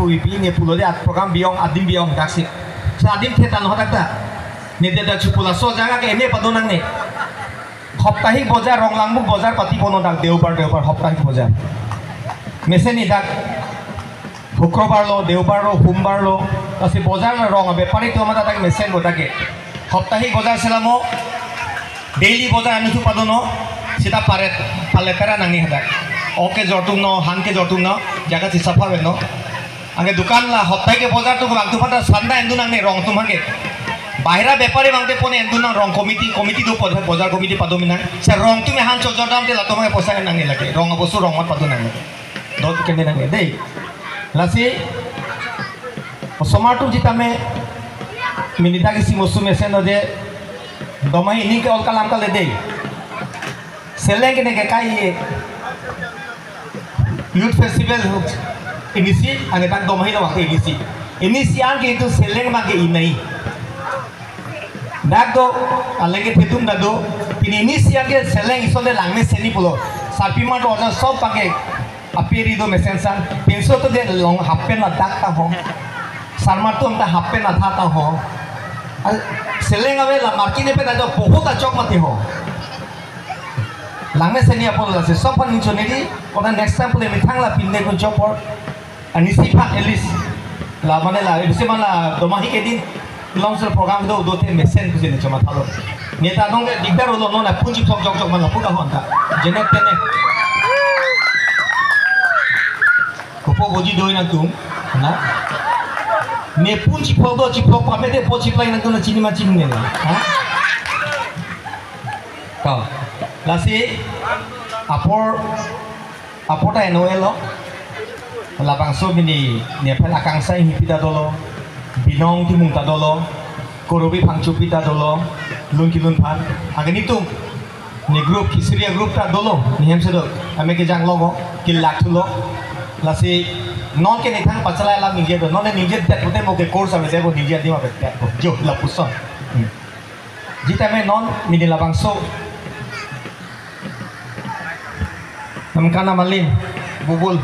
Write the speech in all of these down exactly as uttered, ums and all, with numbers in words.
Ipi ne pulo de at program biyong adim biyong daksi. Sa adim thetan ho dak ta. Ne de dak chupu laso jaga ke ene pado nangne. Hoptahik bojar Rong Langmuk bojar pati pono dak deobar deobar hoptahik bojar. Mesen ni dak Hukrobar lo, deobar lo, humbar lo. Lasi bojar na rong abepari atum amat dak mesen bo dak ke. Hoptahik bojar selamo. Daily bojar anu tu padono, sita paret, palet pera nangne hadak. Oke jortung no, han ke jortung no, jaga sisa paret no. Anke dukan la hoptai ke bojar tu bang tu pada sanda endu nangne rong atum hake. Bahira bepari bang te pone endu nang rong committee, committee do bojar, bojar committee pado mi nang. Se rong atum han chojor dam te latum ke poisa nangne lake. Rong abosu rong mat pado nangne. Dot kene nangne dei. Lasi, osomar tu jitame, minita ke si mosu mesen no je, Domahi ini ke ol kalam kale dei. Seleng kene ke kai ye. Youth Festival inisi, ane dak Domahi lo waktu inisi. Inisi an ke itu seleng ma ke inai. Dak do, aleng ke thetum dak do, pini inisi an ke seleng isole langmesen ni pulo. Sarpimar do oja sob pake, apiri do mesen san, pinso to de long half pant ladak ta ho. Sarmar atum ta half pant atha ta ho. Al-, seleng ave la market ne pen ajo bohut achok mati ho. Langmesen ni apor lasi sopan ni choneri, kona next time pule methang la pinne kun chopor. Ani si phak at least. La mane la, isi mana Domahi ke din, long sel program do, do te mesen kusi ne choma thalo. Ne ta nong ke dikdar lo non apun chipok jok jok mana puka honta. Jenek tene. Kopo boji doi nangtum, na? Ne pun chipok do chipok pame de po chiplai nangtum na chini ma chini ne la. Ha? To, lasi apor, apor ta N O L lo. Labangso bini nephan Akangsha Enghipi ta dolo, Binong Timung ta dolo, Korobi Phangchopi ta dolo, lun kelun aphan. Anke netum ne group, Kisiria group ta dolo, ne hem sedo, ame kejang logo, kelak thulo. Lasi non ke nethang pachelai alam ningje do, non ningje det pute mo ke course ame debo ningje adim ame det bo. Jo, lapuson. Hmm. Jitame non mini labangso. Lamkan amalin, Bubul,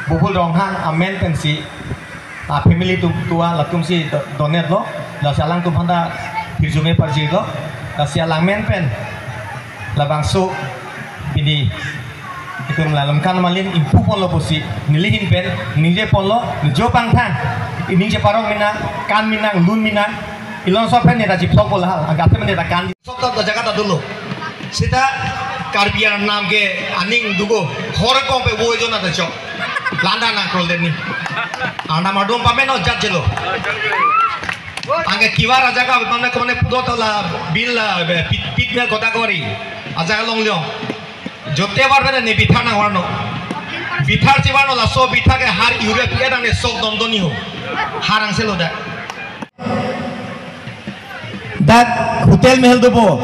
Bubul Ronghang amen pensi, a family atum tua latum si do-, donate lo, lasi alangtum aphan ta hirjume parjir lo, lasi alang men pen, labangso pini, itum la Lamkan amalin impu ponlo pusi, nelihin pen, ningje ponlo, nejo pangthang, ningje parong mi nang, kan mi nang, lun mi nang, ilon so pen neta chipsok bola, agate men neta kan. Sokta da jaga ta dolo. Sita Karbi Arnam ke aning dugo. Hor kong pe wo jona ta chok. Landa na krol deni. Arnam adum pameno jat jelo. Anke kiwar ajaga pamne komne pudo ta la bil la be pit, pit mel kota kori. Ajaga long liong. Jote war bene ne bithar nang warno. Bithar si warno laso bithar ke har ure pia dang ne sok dom doni ho. Har ang selo da. Dak hotel mehel dobo.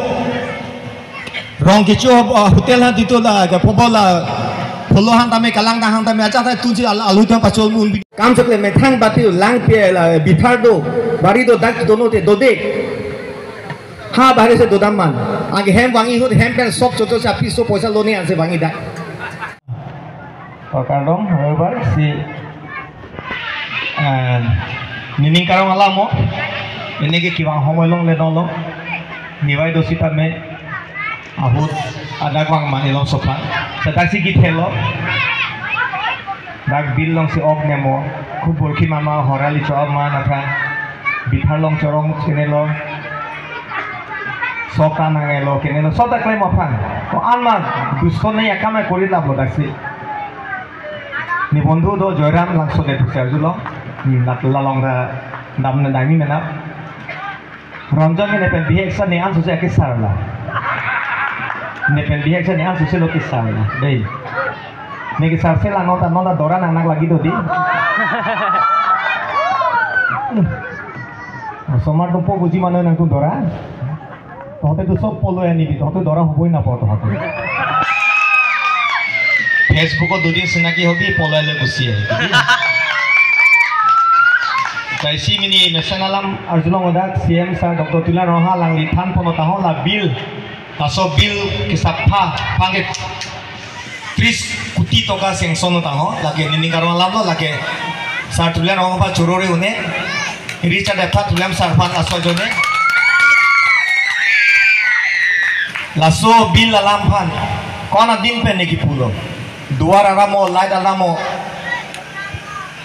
Rong kecho, ah, hotel han tito la, ke pobo la, polo han tame, kalang dang han tame, achak ta tunsi al-, alu tang pachol mun. Kam chokle methang bati lang pe la, bithar do, bari do dak dono te dode. Ha bahari se dodam man. Anke hem vangji ahut hem pen sok chocho si apiso poisa lone ansi vangji dak. O kardom, raibar si, eh, nening karong alam mo, ini ke kevang homoi longle dolo, nivai do sitame, ahut, adak vang mani long sopan, sedak si kithelo, dak bil long si ok nemo, kubur ki mama horali cho ama natra, bithar long chorong chinelo, Sokta nangelo kenelo, sokta klem aphan. Ko-an ma dusto ne akam kori lap lo daksi. Ne bondhu do Joyram Langso ne pusi arjulo. Hmm, nat lalong ta dam ne dami menap. Ronjong ne pen bihek sa ne ansu si akesar la. Ne pen bihek sa ne ansu si lo kesar la. Dei. Ne kesar si la non ta non ta dora nang nang lagi do di. Hmm. Osomar atum po buji mano nangtum dora. Tohote tu sob polo ya nibi, tohote dora hoboi na po tohote. Facebook o dudin senaki hobi polo le busi ya. Kaisi mini mesen alam arjulong odak C M sir Doctor Tuliram Ronghang alangli than pono tahon la bill, laso bill kisapha pangke tris kuti toka sengson tahon, lake nening karong alam lo, lake Sar Tuliram aphan choro-re un-e. Richard Deptha Tuliram sar aphan laso ajoine. Laso bill alam aphan ko-an adin pen ne kipulo? Duar alam mo, light alam mo?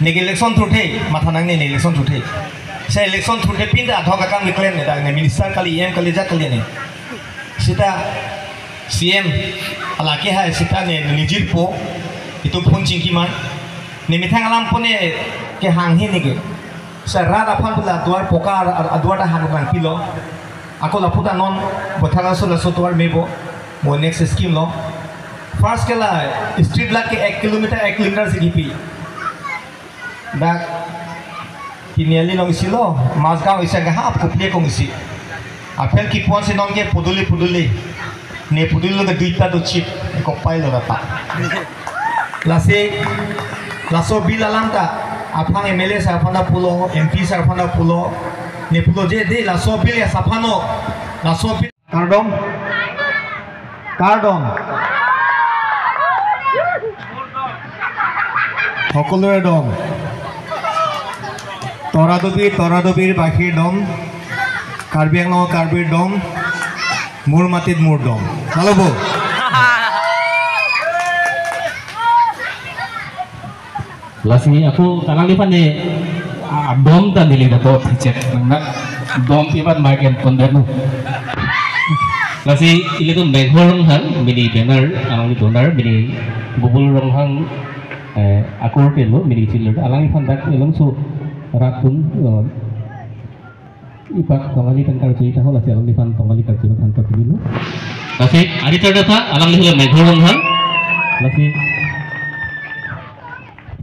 Ne ke election thurthe, matha nangne, ne election thurthe. Se election thurthe pin ta adhok akam keklem ne, dak ne minister kali, E M kali, ajat kali ne. Seta C M alake hai seta ne nijirpo, itum phone chingki man. Ne methang alam pu ne kehang he ne ke. Seta rat aphan pu la duar poka a-, a-, aduar ta hang nangpilo. Ako lapu ta non Baithalangso laso duar mebo. Mo next scheme lo. First ke la street light ke ek kilometer, ek kilometer si kipi. Dak Tiniali along isi lo, Masgaon isi, agahap kopi akong isi. Apel kipuan si non ke puduli puduli. Ne puduli lo ke duita do chip, kopai lo data. Lasi, laso bill alam ta, aphan M L A sar aphan ta pulo, M P sar aphan ta pulo. Ne pulo je de, laso bill ya saphano, laso bill. Kardom. Kardom. সকলোৰে দম। তৰা দুবি, তৰা দুবিৰ বাসীৰ দম। কাৰ্বি আংলঙৰ কাৰ্বিৰ দম। মোৰ মাটিত মোৰ দম। Hello, bo. Lasi ako alangliphan ne, ah, dom ta neli dato thichet nang na. Dom pipan market pon danu. Lasi ilitum Meghor Ronghang, bini banner, alangli donor, bini Bubul Ronghang, eh, akur pelo, bini chilur, alangliphan dak elongso rat atum, eh, ipat tongali pen karju ita ho, lasi alangliphan tongali karju pen than ta pilo. Lasi, ari charda tha, alangli helo Meghor Ronghang. Lasi,